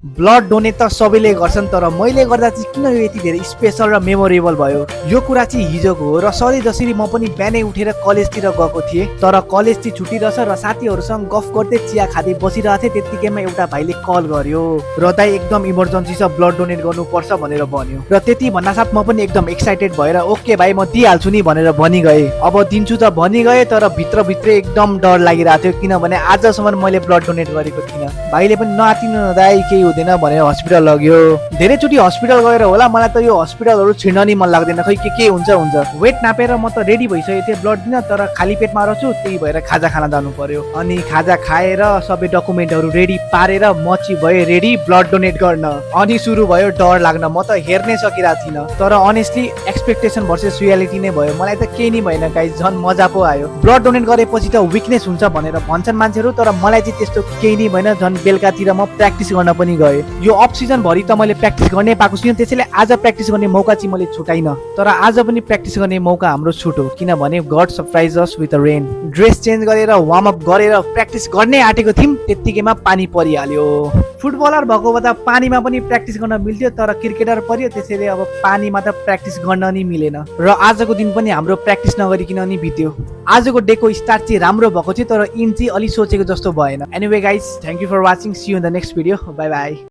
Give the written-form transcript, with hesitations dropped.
Blood donate त सबैले गर्छन्, तर मैले गर्दा चाहिँ किन यो यति धेरै स्पेशल र मेमोरेबल भयो? यो कुरा चाहिँ हिजोको हो र सधैँ जसरी म पनि बिहानै उठेर कलेजतिर गएको थिएँ, तर कलेज चाहिँ छुट्टी रहेछ र साथीहरूसँग गफ गर्दै चिया खाँदै बसिरहेको थिएँ। त्यतिकैमा एउटा भाइले कल गर्यो र दाइ एकदम इमर्जेन्सी छ, ब्लड डोनेट गर्नुपर्छ भनेर भन्यो। र त्यति भन्नासाथ म पनि एकदम एक्साइटेड भएर ओके भाइ म दिइहाल्छु नि भनेर भनी गएँ। अब दिन्छु त भनी गएँ, तर भित्रभित्रै एकदम डर लागिरहेको थियो, किनभने आजसम्म मैले ब्लड डोनेट गरेको थिइनँ। भाइले पनि नआतिनु दाइ केही हुँदैन भनेर हस्पिटल लग्यो। धेरैचोटि हस्पिटल गएर होला, मलाई त यो हस्पिटलहरू छिर्न नि मन लाग्दैन, खै के हुन्छ। वेट नापेर म त रेडी भइसकेको थिएँ ब्लड दिन, तर खाली पेटमा रहेछु, त्यही भएर खाजा खान जानु पर्यो। अनि खाजा खाएर सबै डकुमेन्टहरू रेडी पारेर म चाहिँ भएँ रेडी ब्लड डोनेट गर्न। अनि सुरु भयो डर लाग्न, म त हेर्नै सकिरहेको थिइनँ। तर अनेस्टली एक्सपेक्टेसन भर्सेस रियालिटी नै भयो, मलाई त केही नै भएन गाइस, झन् मजा पो आयो। ब्लड डोनेट गरेपछि त विकनेस हुन्छ भनेर भन्छन् मान्छेहरू, तर मलाई चाहिँ त्यस्तो केही नै भएन। झन् बेलुकातिर म प्र्याक्टिस गर्न पनि गएँ। यो अफ सिजन भरि त मैले प्र्याक्टिस गर्नै पाएको छुइनँ, त्यसैले आज प्र्याक्टिस गर्ने मौका चाहिँ मैले छुटाइनँ। तर आज पनि प्र्याक्टिस गर्ने मौका हाम्रो छुट्यो, किनभने God surprise us with a rain. Dress change गरेर वार्म अप गरेर प्र्याक्टिस गर्नै आँटेको थियौँ, त्यत्तिकैमा पानी परिहाल्यो। फुटबलर भएको भए त पानीमा पनि प्र्याक्टिस गर्न मिल्थ्यो, तर क्रिकेटर पर्यो, त्यसैले अब पानीमा त प्र्याक्टिस गर्न नि मिलेन। र आजको दिन पनि हाम्रो प्र्याक्टिस नगरिकन नि बित्यो। आजको डेको स्टार्ट चाहिँ राम्रो भएको थियो, तर इन चाहिँ अलि सोचेको जस्तो भएन। Anyway guys, thank you for watching, see you in the next video, bye by.